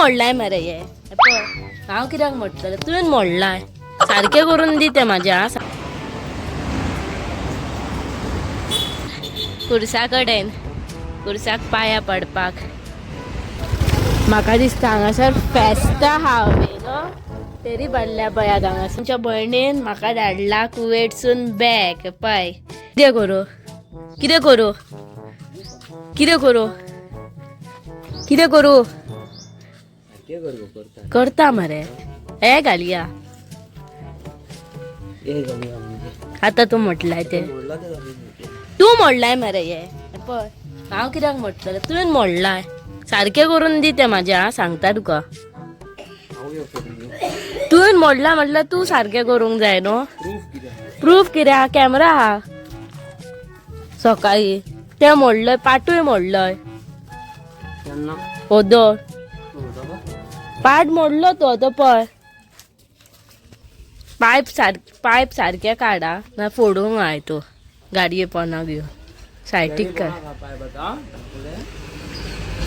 मोडलाय मरे हे. पळय, हांव कित्याक मोडटलें? तुवें मोडलाय. सारकें करून दी तें म्हाज्या. कुर्सा कडेन, कुर्साक पांया पडपाक. म्हाका दिसता हांगासर फेस्त आहा न्हू, तरी भरल्या पळयात हांगासर. आमच्या भयणीन म्हाका धाडला कुवेटसून बॅग. पळय, कितें करूं, कितें करूं, कितें करूं, कितें करूं? करता मरे. हे घालया. आतां तूं म्हटलाय ते. तूं मोडलाय मरे हे. पळय, हांव कित्याक मोडटलें? तुवें मोडलाय. सारकें करून दी तें म्हाजें. सांगता तुका. तुवें मोडला म्हटल्यार तूं सारकें करूंक जाय न्हू. प्रूफ कितें आहा? कॅमरा आहा. सकाळी तें मोडलय, पाटूय मोडलय. ओदोळ पाट मोडलो तो. तो पळय, पायप पायप सारकें काडा ना फोडूंक हाय तो. गाडये पोंदा घेवन सायटीक काड.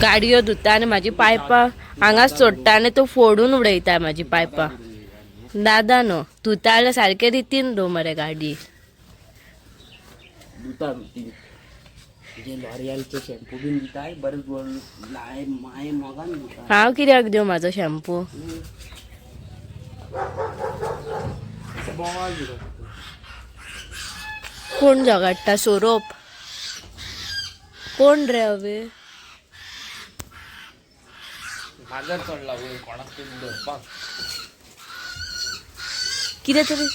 गाडयो धुता आनी म्हाजी पायपां हांगाच सोडटा आनी तो फोडून उडयता म्हाजी पायपां. दादा न्हू, धुता जाल्यार सारके रितीन धू मरे गाडी. हांव कित्याक दिवं म्हाजो शॅम्पू? कोण झगडटा? सोरोप कोण रे अवे? माजर चडला वयर कोणाक तरी धरपाक. कितें तरी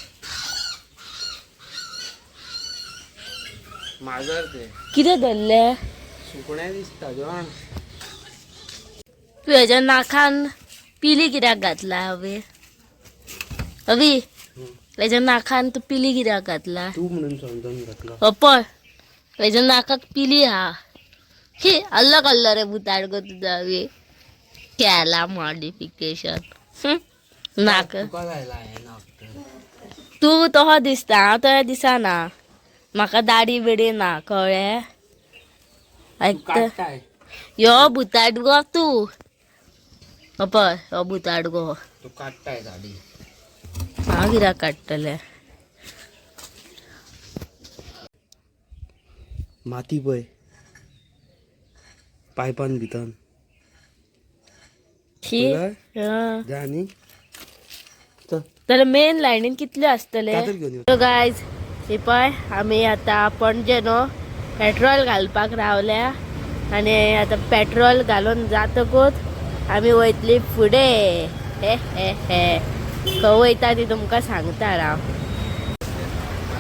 माजर ते. कितें धरलें? सुकणें दिसता जण. तूं हेज्या नाखान पिली कित्याक घातला अवी? अवी, हेज्या नाखान तूं पिली कित्याक घातला? तूं म्हणून समजून घातला. हो पळय, हेज्या नाकाक पिली हा. ही अल्लो कल्लो रे भुताड गो तुजो. अवी केला मॉडिफिकेशन नाक. तुका जायला हें नाक तर. तूं तसो दिसता, हांव तशें दिसना. म्हाका दाडी बिडी ना, कळ्ळें? आयकता? काडटाय. यो भुताड गो तूं. हो पळय, हो भुताड गो. तूं काडटाय दाडी. हांव कित्याक काडटलें? माती पळय पायपान भितर. शी. जाय न्ही. जाल्यार मेन लायनीन कितले आसतले? कातर घेवन यो. सो गायज, ही पळय, आमी आतां पणजे न्हू पेट्रोल घालपाक रावल्या आनी आतां पेट्रोल घालून जातकूच आमी वयतली फुडें. हे हे हे, खंय वयता ती तुमकां सांगता राव.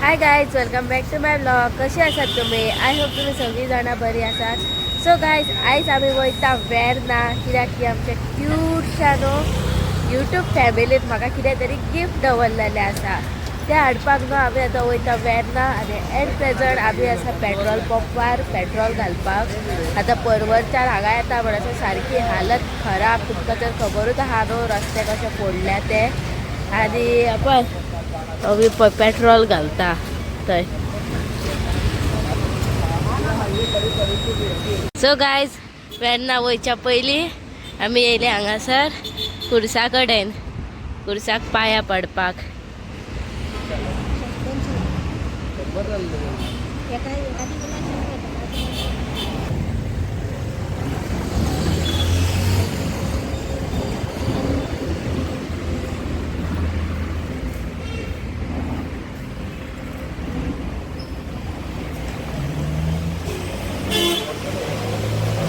Hi guys, welcome back to my vlog. कशी आसात तुमी? I hope तुमी सगळीं जाणां बरी आसात. सो गायज, आयज आमी वयता वेर्ना, कित्याक की आमच्या क्यूटशा न्हू यूट्यूब फॅमिलीन म्हाका कितें तरी गिफ्ट दवरलेलें आसा. तें हाडपाक न्हू आमी आतां वयता वेर्ना. आनी एट प्रेजंट आमी आसा पेट्रोल पंपार पेट्रोल घालपाक. आतां परवरच्यान हांगा येता म्हणसर सारकी हालत खराब. तुमकां तर खबरूच आहा न्हू रस्ते कशे फोडल्या ते. आनी पळय, आमी पळय पेट्रोल घालता थंय. सो गायज, वेर्ना वयच्या पयलीं आमी येयले हांगासर कुर्सा कडेन, कुर्साक पांया पडपाक.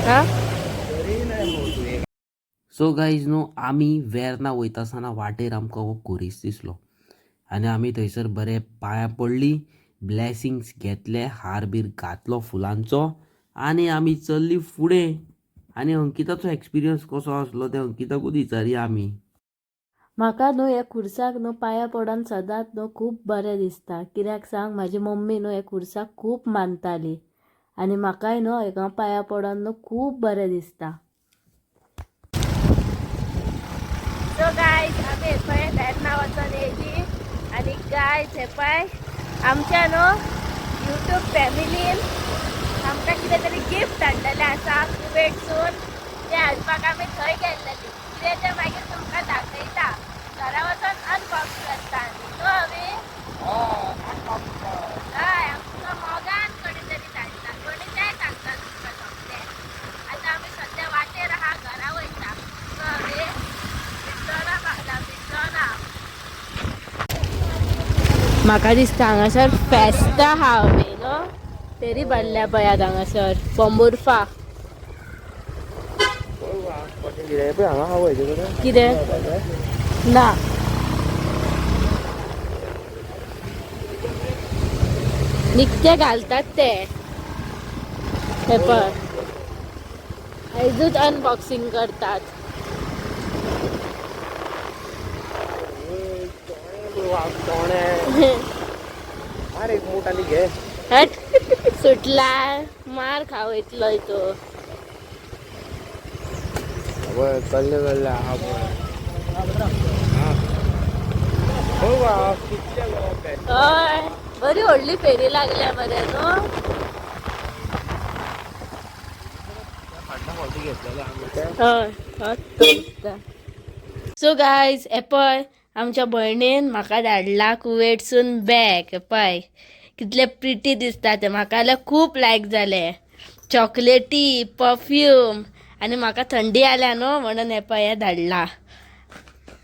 हा. सो गायज न्हू, आमी वेर्ना वयता आसतना वाटेर आमकां हो खुरीस दिसलो आनी आमी थंयसर बरे पांयां पडली, ब्लॅसिंग्स घेतले, हार बीर घातलो फुलांचो आनी आमी चल्ली फुडें. आनी अंकिताचो एक्सपिरियन्स कसो आसलो तें अंकिताकूच विचारया आमी. म्हाका न्हू ह्या खुर्साक न्हू पांया पडोन सदांच न्हू खूब बरें दिसता. कित्याक सांग? म्हाजी मम्मी न्हू ह्या खुर्साक खूब मानताली आनी म्हाकाय न्हू हाका पांया पडोन न्हू खूब बरें दिसता. सो गायज, आमी पळय वेर्ना वचोन येयली. आनी गायज, हे पळय, आमच्या न्हू यूट्यूब फॅमिलीन आमकां कितें तरी गिफ्ट हाडलेलें आसा कुवेटसून. तें हाडपाक आमी थंय गेल्लेली. कितें म्हाका दिसता हांगासर फेस्त आहा न्ही न्हू, फेरी भरल्या पळयात हांगासर पोंबुर्फा. कितें ना. निकते घालतात ते. हे पळय, आयजूच अनबॉक्सिंग करतात. अरे एक मोठ आली घे. हट, सुटला, मार खावयतलो तो. कल्ले कल्ले आहा पळय. हय, बरी व्हडली फेरी लागल्या मरे न्हू. हय. सो गायज, हे पळय, आमच्या भयणीन म्हाका धाडला कुवेटसून बॅग. पळय कितले प्रिटी दिसता ते. म्हाका जाल्यार खूब लायक जाले. चॉकलेटी परफ्यूम आनी म्हाका थंडी आल्या न्हू म्हणून हे पळय हे धाडला.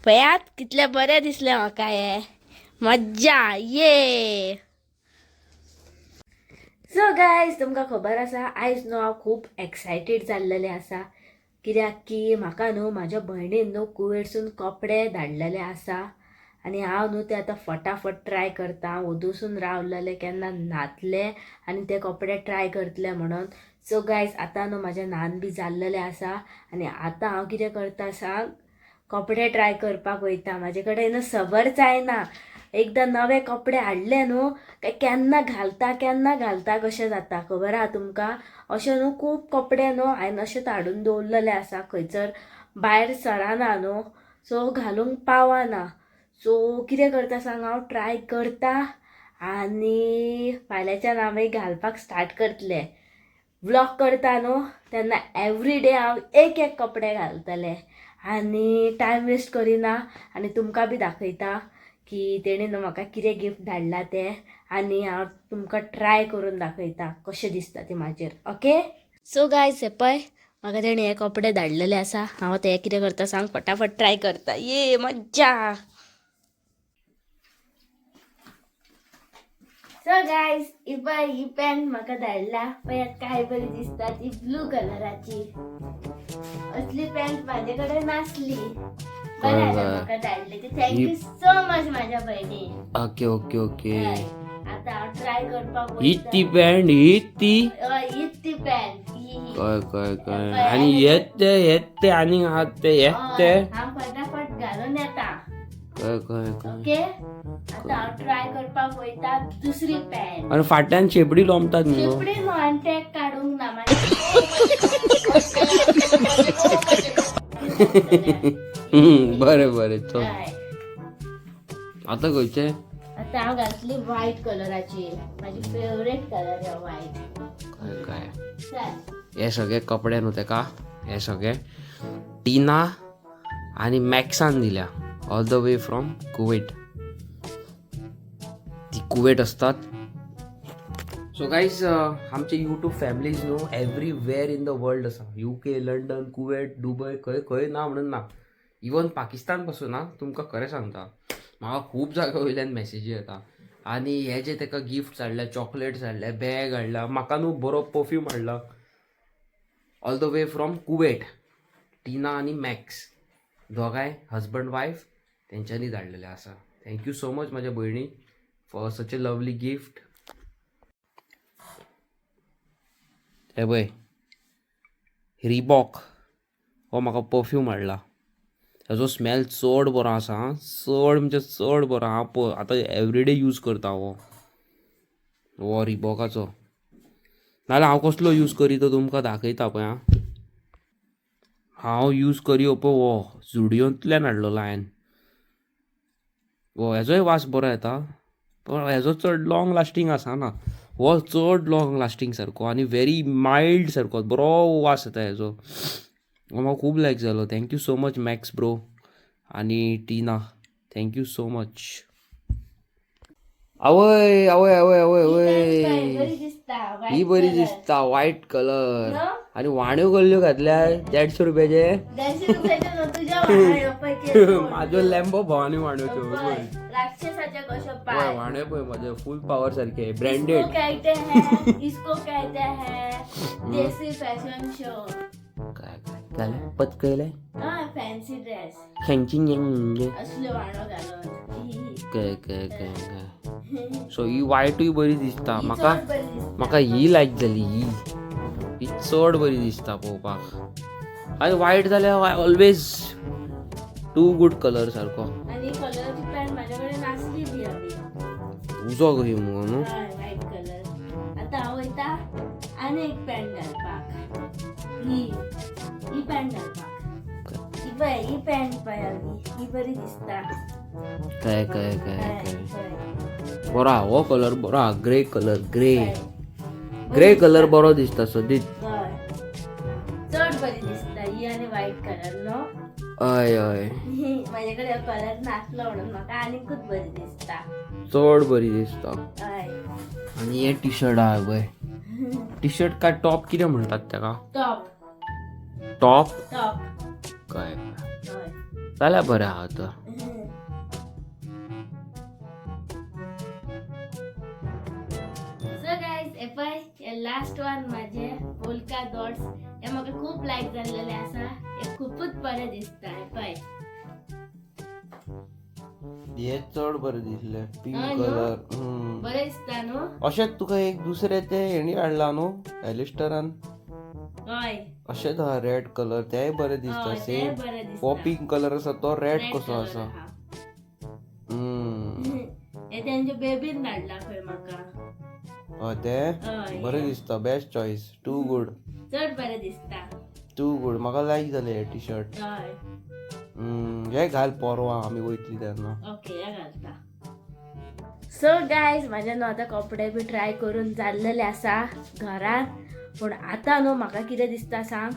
पळयात कितले बरें दिसलें म्हाका हे. मज्जा ये. सो गायज, तुमकां खबर आसा, आयज न्हू हांव खूब एक्सायटेड जाल्लेलें आसा, कित्याक की म्हाका न्हू म्हाज्या भयणीन न्हू कुवेटसून कपडे धाडलेले आसा आनी हांव न्हू ते आतां फटाफट ट्राय करता. हांव ओदूसून रावलेलें केन्ना न्हातलें आनी ते कपडे ट्राय करतले म्हणून. सो गायज, आतां न्हू म्हाजें न्हान बी जाल्लेलें आसा आनी आतां हांव कितें करता सांग, कपडे ट्राय करपाक वयता. म्हाजे कडेन न्हू सबर जायना. एकदां नवे कपडे हाडले न्हू काय केन्ना घालता केन्ना घालता कशें जाता, खबर आहा तुमकां. अशें न्हू खूब कपडे न्हू हांवें अशेंच हाडून दवरलेले आसा, खंयसर भायर सराना न्हू, सो घालूंक पावना. सो कितें करता सांग, हांव ट्राय करता आनी फाल्यांच्यान हांव मागीर घालपाक स्टार्ट करतलें. व्लॉग करता न्हू तेन्ना एवरी डे हांव एक एक कपडे घालतलें आनी टायम वेस्ट करिना आनी तुमकां बी दाखयता की तेणी न्हू म्हाका कितें गिफ्ट धाडला तें आनी हांव तुमकां ट्राय करून दाखयता कशें दिसता तें म्हाजेर. ओके, सो गायज, हे पळय, म्हाका तेणी हे कपडे धाडलेले आसा. हांव आतां हे कितें करता सांग, फटाफट ट्राय करता. ये मज्जा. सो गायज, ही पळय, ही पॅन्ट म्हाका धाडला. पळयात काय बरी दिसता ती ब्लू कलराची. असली पॅन्ट म्हाजे कडेन नासली. बरें जालें म्हाका धाडली ती. Thank you so much माझ्या बहिणी. ओके ओके ओके हय, आता हांव ट्राय करपाक ही वयता. ती पॅन्ट, ही ती? हय, हीच ती पॅन्ट ही ही. कळ कळ कळ. आणि हेत ते, हेत ते आनी आहात ते, हेत ते. हय, हांव फटाफट घालून येता. कळ कळ कळ. ओके, आता हांव ट्राय करपाक वयता दुसरी पॅन्ट. आणि फाटल्यान शेपडी लोंबतात न्हू. शेपडी न्हू, हांवें टॅग काडूंक ना मागीर. बरें बरें, चल. हय. आतां खंयचे? आता हांव घातली व्हायट कलराची. माझी फेवरेट कलर आहे व्हायट. काय काय. चल. हे सगळे कपडे न्हू तेका हे सगळे टिना आनी मॅक्सान दिल्या, all the way from Kuwait. ती कुवेट असतात. सो गायज, आमचे यूट्यूब फॅमिलीज न्हू एवरीवेर इन the world आसा. UK, London, Kuwait, Dubai, खंय खंय ना म्हणून ना. इवन पाकिस्तान पासून ना. तुमकां खरें सांगता, म्हाका खूब जाग्या वयल्यान मॅसेजी येता. आनी हे जे ताका गिफ्ट्स हाडल्या, चॉकलेट्स हाडल्या, बॅग हाडला, म्हाका न्हू बरो परफ्यूम हाडला all the way from Kuwait. टिना आनी मॅक्स दोगांय हजबंड वायफ तेंच्यांनी धाडलेले आसा. Thank you so much म्हाज्या भयणी for such a lovely gift. हे पळय, रिबॉक हो म्हाका परफ्यूम हाडला. हेजो स्मेल चड बरो आसा आं, चड म्हणजे चड बरो. हांव पळय आतां एवरीडे यूज करता हो हो रिबॉकाचो. नाजाल्यार हांव कसलो यूज करी तो तुमकां दाखयता. पळय आं, हांव यूज करी हो पळय, हो जुडियोंतल्यान हाडलेलो हांवें हो. हेजोय वास बरो येता, पण हेजो चड लॉंग लास्टींग आसना. हो चड लॉंग लास्टींग सारको आनी व्हेरी मायल्ड सारको बरो वास येता हेजो. हो म्हाका खूब लायक जालो. Thank you so much Max bro आनी टिना, thank you so much. आवय आवय आवय आवय ही पॅन्ट पळय, आवय. बरी दिसता. ही व्हायट बरी कलर. दिसता, व्हायट कलर. न्हू? आनी वाण्यो कसल्यो घातल्या 150 रुपयाचे. 150 रुपयाचे न्हू, तुज्या वाण्यो पळय केसो. म्हाजो लॅम्बो भवानी वाण्यो त्यो. पळय, राक्षसाचे कशो पळय पाय. वाण्यो पळय म्हजे फूल पावर सारखे ब्रँडेड. इसको कहते हैं, इसको कहते हैं देसी फॅशन शो. काय काय घालें पचकयलें. हा, फॅन्सी ड्रेस. खेंची. असल्यो वाणो घालून. काय काय काय काय. सो ही वायटूय बरी दिसता ही म्हाका. चड बरी दिसता. म्हाका ही लायक जाली. ही ही चड बरी दिसता पळोवपाक आनी वायट जाल्यार ऑलवेज टू गुड कलर सारको. आणि कलरची पॅन्ट माझ्याकडे नासली बी हवी. उजो कशी मुगो न्हू. हय, व्हाईट कलर. आता हांव वयता आनी एक पॅन्ट घालपाक. ही ही पॅन्ट घालपाक. ही पळय, ही पॅन्ट पळय हवी, ही बरी दिसता. काय काय काय हय, काय. पळय. बरो आहा हो कलर, बरो आहा. Grey colour, grey. हय. ग्रे कलर बरो दिसता सदीच. हय, चड बरी दिसता ही आनी व्हाईट कलर न्हू. हय हय. माझ्याकडे कलर नासलो म्हणून म्हाका आनीकूच बरी दिसता. चड बरी दिसता. हय. आनी हे टी शर्ट आहा पळय. टी शर्ट काय टॉप कितें म्हणटात तेका? टॉप. टॉप. टॉप. काय. हय. जाल्यार बरें आहा तर. सो गायज, हे पळय, हे लास्ट वन माझे पोलका डॉट्स. हे म्हाका खूब लायक जाल्लेले आसा. हे खुपूच बरे दिसता. हे पळय. हे चड बरें दिसले पिंक हय न्हू? कलर. बरे दिसता न्हू. अशेंच तुका एक दुसरे ते हेणी हाडला न्हू एलिस्टरान. हय. अशेंच आहा रेड कलर, तेय बरें दिसता. हय, तेय सेम. बरे दिसता. हो पिंक कलर आसा तो रेड Red कसो color आसा. आहा. हम्म. हे तेंच्या बेबीन धाडला खंय म्हाका. हय ते हय. बरें दिसता. Best choice, too good. चड बरें दिसता. टू गुड, म्हाका लायक जालें हे टी शर्ट. हय. हे घाल परवा आमी वयतली तेन्ना. ओके, हे घालता. सो गायज, म्हाजे न्हू आतां कपडे बी ट्राय करून जाल्लेले आसा घरान. पूण आतां न्हू म्हाका कितें दिसता सांग,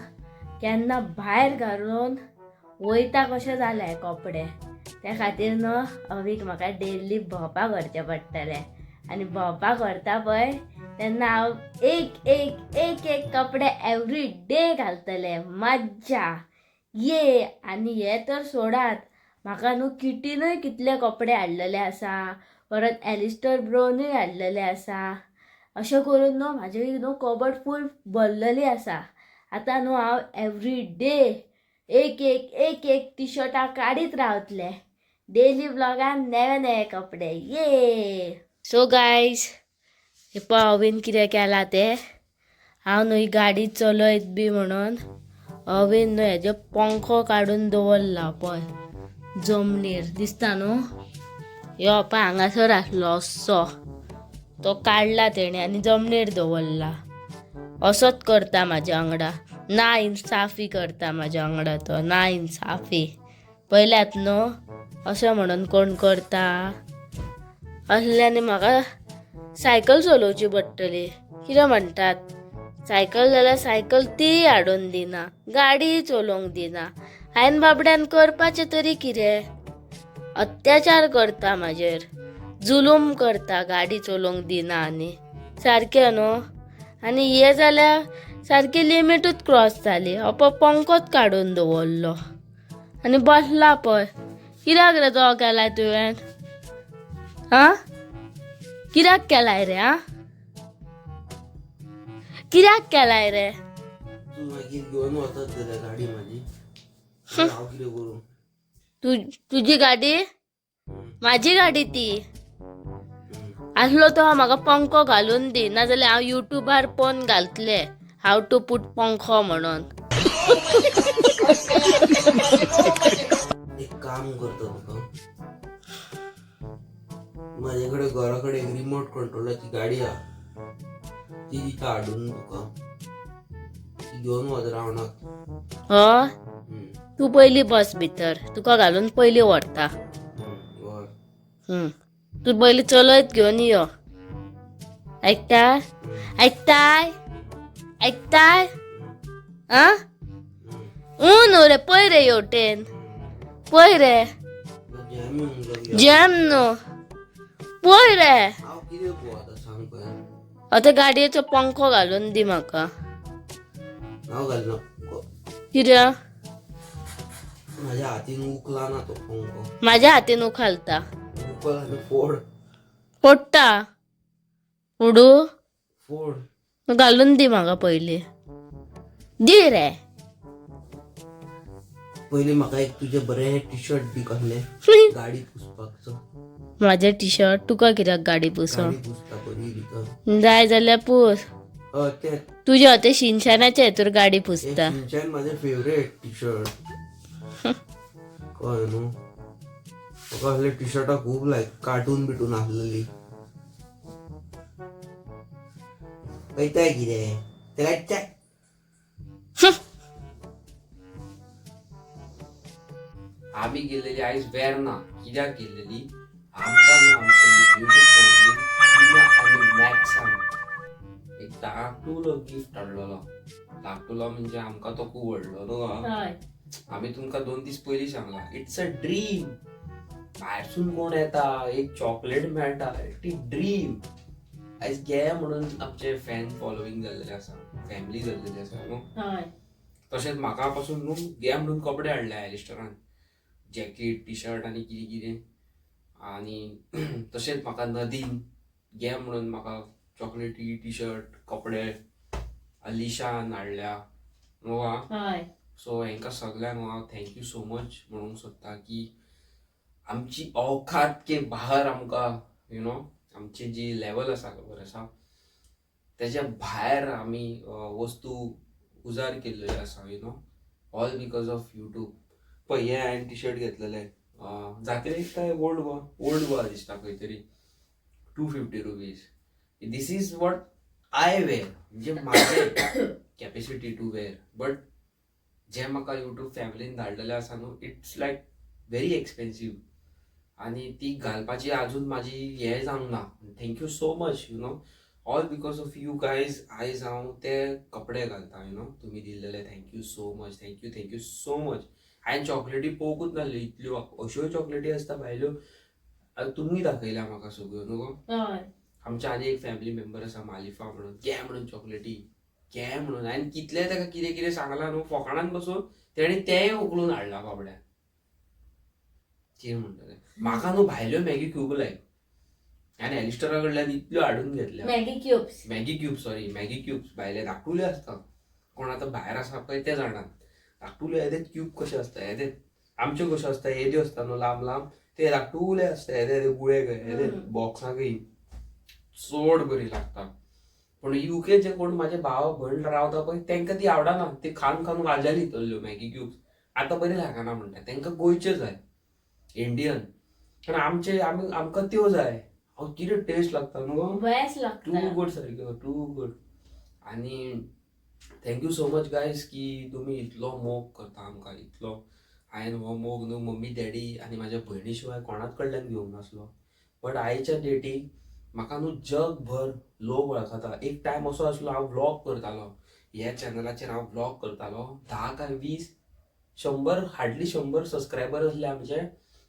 केन्ना भायर घालून वयता कशें जालें हे कपडे. त्या खातीर न्हू अवीक म्हाका डेली भोंवपाक व्हरचें पडटलें. आनी भोंवपाक व्हरता पळय तेन्ना हांव एक एक एक एक कपडे एवरी डे घालतलें. मज्जा ये. आनी हे तर सोडात, म्हाका न्हू किटीनूय कितले कपडे हाडलेले आसा, परत एलिस्टर ब्रोनूय हाडलेले आसा. अशें करून न्हू म्हाजे न्हू कबड फूल भरलेली आसा. आतां न्हू हांव एवरी डे एक एक एक एक टी शर्टां काडीत रावतलें. डेली ब्लॉगान नवे नवे कपडे ये. सो गायज, हे पळय अवीन कितें केलां तें. हांव न्हू ही गाडी चलयत बी म्हणून अवीन न्हू हेजो पंखो काडून दवरला पळय जमनीर. दिसता न्हू? यो पळय हांगासर आसलो असो, तो काडला तेणें आनी जमनीर दवरला. असोच करता म्हाज्या वांगडा, ना इन्साफी करता म्हाज्या वांगडा तो, ना इन्साफी. पयल्यात न्हू अशें म्हणून कोण करता? असल्यानी म्हाका सायकल चलोवची पडटली. कितें म्हणटात, सायकल जाल्यार सायकल तीय हाडून दिना, गाडीय चलोवंक दिना. हांवें बाबड्यान करपाचें तरी कितें? अत्याचार करता म्हाजेर, जुलूम करता, गाडी चलोवंक दिना. आनी सारकें न्हू. आनी हे जाल्यार सारकी लिमिटूच क्रॉस जाली. हो पळय पंखोच काडून दवरलो आनी बसला पळय. कित्याक रे तो केलाय तुवें? आं, कित्याक केलाय रे? आं, कित्याक केलाय रे? तूं मागीर घेवन वचत जाल्यार गाडी म्हाजी, हांव कितें करूं? तुजी गाडी, माझी गाडी ती. आसलो तो म्हाका पंखो घालून दी, नाजाल्यार हांव युट्यूबार पोवन घालतलें हाव टू पुट पंखो म्हणून. एक काम करता तुका, म्हाजे कडेन घरा कडेन एक रिमोट कंट्रोलाची गाडी आहा, ती दिता हाडून तुका, ती घेवन वच रावणाक. हय. तूं पयलीं बस भितर, तुका घालून पयलीं व्हरता. व्हर. तूं पयलीं चलयत घेवन यो. आयकता? आयकताय? आयकताय? आं, न्हू रे, पळय रे हेवटेन पळय रे. जॅम येवंक लागली. जॅम न्हू, पळय रे. हांव कितें पळोवं आतां सांग पळय. आतां गाडयेचो पंखो घालून दी म्हाका. हांव घालना. कित्याक? माझ्या हातीन उखला ना तो पंखो. माझ्या हातीन उखालता. उखल आनी फोड. फोडटा उडू. फोड. घालून दी म्हाका पयली, दी रे. पयलीं म्हाका एक तुजें बरें टी शर्ट दी कसलें गाडी पुसपाकचो. माझे टी शर्ट तुका कित्याक गाडी पुसो? गाडी पुसता बरी भितर. जाय जाल्यार पूस. हय तें. तुजे ते शिनशानाचे हेतूर गाडी पुसता. शिनचॅन माझें फेवरेट टी शर्ट, कळ्ळें न्हू? म्हाका असले टी शर्टां खूब लायक, कार्टून बिटून आसलेली. पळयताय कितें तेका? आमी गेलेली आयज वेर्ना. कित्याक गेलेली? आमकां न्हू आमच्या युट्यूब फॅमिली टिना आनी मॅक्सान एक धाकटुलो गिफ्ट हाडलेलो. धाकटुलो म्हणजे आमकां तो खूब व्हडलो न्हू गो. हय. आमी तुमकां 2 दीस पयलीं सांगलां, it's a dream. भायरसून कोण येता, एक चॉकलेट मेळटा, ती ड्रीम. आयज गे म्हणून आमचे फॅन फॉलोवींग जाल्लेले आसा, फॅमिली जाल्लेली आसा न्हू. हय. तशेंच म्हाका पासून न्हू गे म्हणून कपडे हाडले एलिस्टरान, जॅकेट, टी शर्ट आनी कितें कितें. आनी तशेंच म्हाका नदीन गे म्हणून म्हाका चॉकलेटी, टी शर्ट, कपडे अलिशान हाडल्या न्हू आ. हय. सो हेंकां सगल्यांक हांव thank you so much म्हणूंक सोदता की आमची औकात के बाहर आमकां आमची जी लेवल आसा, खबर आसा, तेज्या भायर आमी वस्तू उजार केल्ल्यो आसा, all because of YouTube. पळय, हें हांवें टी शर्ट घेतलेलें जात्रेक काय ओल्ड गोवा, ओल्ड गोवा दिसता खंय तरी, ₹250. This is what I wear, म्हणजे म्हाजें कॅपेसिटी टू वेर. बट जे म्हाका युट्यूब फॅमिलीन धाडलेले आसा न्हू, it's like very expensive आनी ती घालपाची अजून म्हाजी हें जावंक ना. Thank you so much, all because of you guys आयज हांव ते कपडे घालता, तुमी दिल्लेले. Thank you so much, thank you, thank you so much. हांवें चॉकलेटी पळोवंकूच नासल्यो इतल्यो. अश्योय चॉकलेटी आसता भायल्यो? आतां तुमी दाखयल्या म्हाका सगळ्यो न्हू गो. हय. आमच्या आनी एक फॅमिली मेंबर आसा मालिफा म्हणून, घे म्हणून चॉकलेटी घे म्हणून. हांवें कितलें ताका कितें कितें सांगलां न्हू, फोकाणान बसून तेणें तेंय उखलून हाडलां बाबड्यान. कितें म्हणटलें, म्हाका न्हू भायल्यो मॅगी क्यूब लायक. हांवें एलिस्टरा कडल्यान इतल्यो हाडून घेतल्या. Maggi cubes. Maggi cube, sorry, Maggi cubes भायले धाकटुले आसता. कोण आतां भायर आसा पळय ते जाणात, धाकटुले येदे क्यूब कशे आसता, येदे आमच्यो कश्यो आसता, येद्यो आसता न्हू लांब लांब, ते धाकटुले आसता, येदे येदे गुळे कहे, येदे बॉक्सां कही. चड बरी लागता. पूण युके जे कोण म्हाजे भाव भयण रावता पळय, तांकां ती आवडना. ती खावन खावन वाजाली तल्ल्यो मॅगी क्यूब्स आतां बरी लागना म्हणटा. तांकां गोंयच्यो जाय, इंडियन. कारण आमचे आमी आमकां त्यो जाय. हांव कितें टेस्ट लागता न्हू गो. बेस्ट टू लागता. गुड, सारक्यो टू गुड. आनी thank you so much guys की तुमी इतलो मोग करता आमकां इतलो. हांवें हो मोग न्हू मम्मी डॅडी आनी म्हाज्या भयणी शिवाय कोणाच कडल्यान घेवंक नासलो. बट आयच्या डेटीक म्हाका न्हू जगभर लोक वळखता. एक टायम असो आसलो, हांव व्लॉग करतालो ह्या चॅनलाचेर, हांव व्लॉग करतालो, 10 काय 20, 100, हार्डली 100 सबस्क्रायबर आसले आमचे.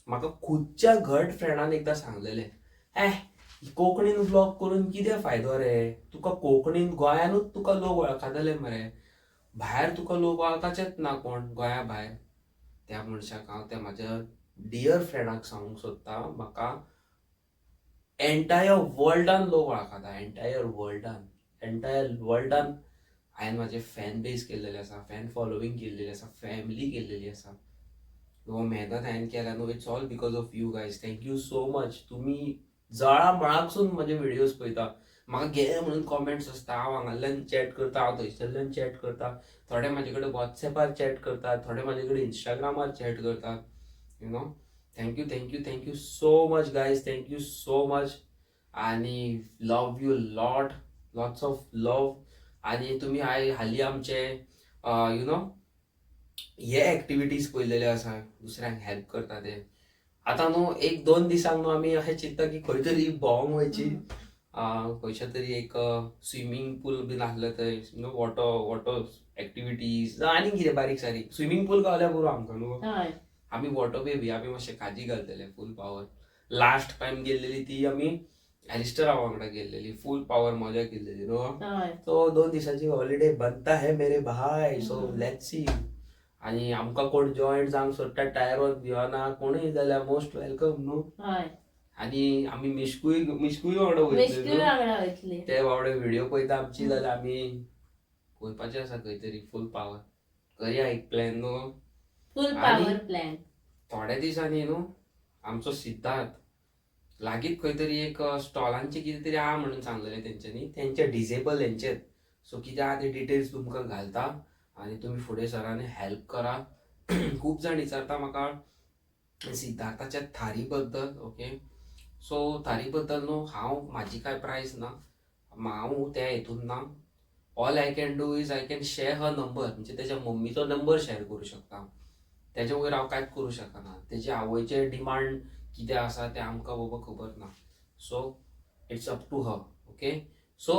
म्हाका खुदच्या घट फ्रेंडान एकदां सांगलेलें, ए कोंकणीन व्लॉग करून कितें फायदो रे तुका? कोंकणीन गोंयानूच तुका लोक वळखतले मरे, भायर तुका लोक वळखाचेच ना कोण गोंया भायर. त्या मनशाक हांव, त्या म्हाज्या डियर फ्रेंडाक सांगूंक सोदता, म्हाका एंटायर वर्ल्डान लोक वळखता, एंटायर वर्ल्डान. एंटायर वर्ल्डान हांवें म्हाजें फॅन बेज केल्लेलें आसा, फॅन फॉलोवींग केल्लेली आसा, फॅमिली केल्लेली आसा. हो मेहनत हांवें केल्या न्हू, it's all because of you guys. Thank you so much. तुमी जळा मळाकसून म्हजे व्हिडियोज पळयता. म्हाका घे म्हणून कॉमेंट्स आसता. हांव हांगासरल्यान चॅट करता, हांव थंयसरल्यान चॅट करता. थोडे म्हाजे कडेन वॉट्सॅपार चॅट करतात, थोडे म्हाजे कडेन इंस्टाग्रामार चॅट करतात. Thank you, thank you, thank you so much guys, thank you so much. आनी love you lot, lots of love. आनी तुमी हाय हालीं आमचे you know हे एक्टिविटीज पळयलेले आसा, दुसऱ्यांक हेल्प करता ते. आतां न्हू एक दोन दिसांक न्हू आमी अशें चिंत्ता की खंय तरी भोंवंक वयची, खंयच्या तरी एक स्विमींग पूल बीन आसलें थंय, न्हू वॉटर एक्टिविटीज आनी कितें बारीक सारीक. स्विमींग पूल गावल्यार पुरो आमकां न्हू. हय. आमी वॉटर बेबी, आमी मातशे काजी घालतले फूल पावर. लास्ट टायम गेल्लेली ती आमी एलिस्टरा वांगडा गेल्लेली, फूल पावर मजा केल्लेली न्हू. हय. सो 2 दिसांची हॉलिडे बनता है मेरे भाय. So let's see. आणि आमकां कोण जॉईन जावंक सोदता टायरोन भिवना कोणूय जाल्यार मोस्ट welcome न्हू. हय. आणि आमी मिश्कूय मिश्कूय वांगडा वयतले मिश्कूय न्हू. वांगडा वयतली. ते बावडे व्हिडिओ पळयता आमची जाल्यार आमी वयपाचे आसा खंय तरी. फूल पावर करया एक प्लॅन न्हू. फूल पावर प्लॅन. थोड्या दिसांनी न्हू आमचो सिद्धार्थ लागींच खंय तरी एक स्टॉलांचे कितें तरी आहा म्हणून सांगलेलें तेंच्यांनी, तेंचे डिजेबल हेंचेच. सो कितें आहा ते डिटेल्स तुमकां घालता आनी तुमी फुडें सरांनी हेल्प करा. खूब जाण विचारता म्हाका सिद्धार्थाच्या थारी बद्दल. ओके, सो थारी बद्दल न्हू हांव म्हाजी कांय प्रायस ना, हांव त्या हेतून ना. All I can do is I can share her number, म्हणजे तेच्या मम्मीचो नंबर शेअर करूं शकता. तेच्या वयर हांव कांयच करूं शकना. तेजे आवयचे डिमांड कितें आसा तें आमकां बाबा खबर ना. So it's up to her. Okay, so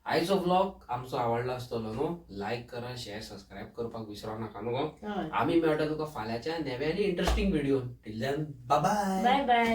आयचो व्लॉग आमचो आवडलो आसतलो न्हू. लायक करा, शेअर, सबस्क्रायब करपाक विसरो नाका न्हू गो. हय. आमी मेळटा तुका फाल्यांच्या नव्या आनी interesting video. Till then, bye. Bye bye.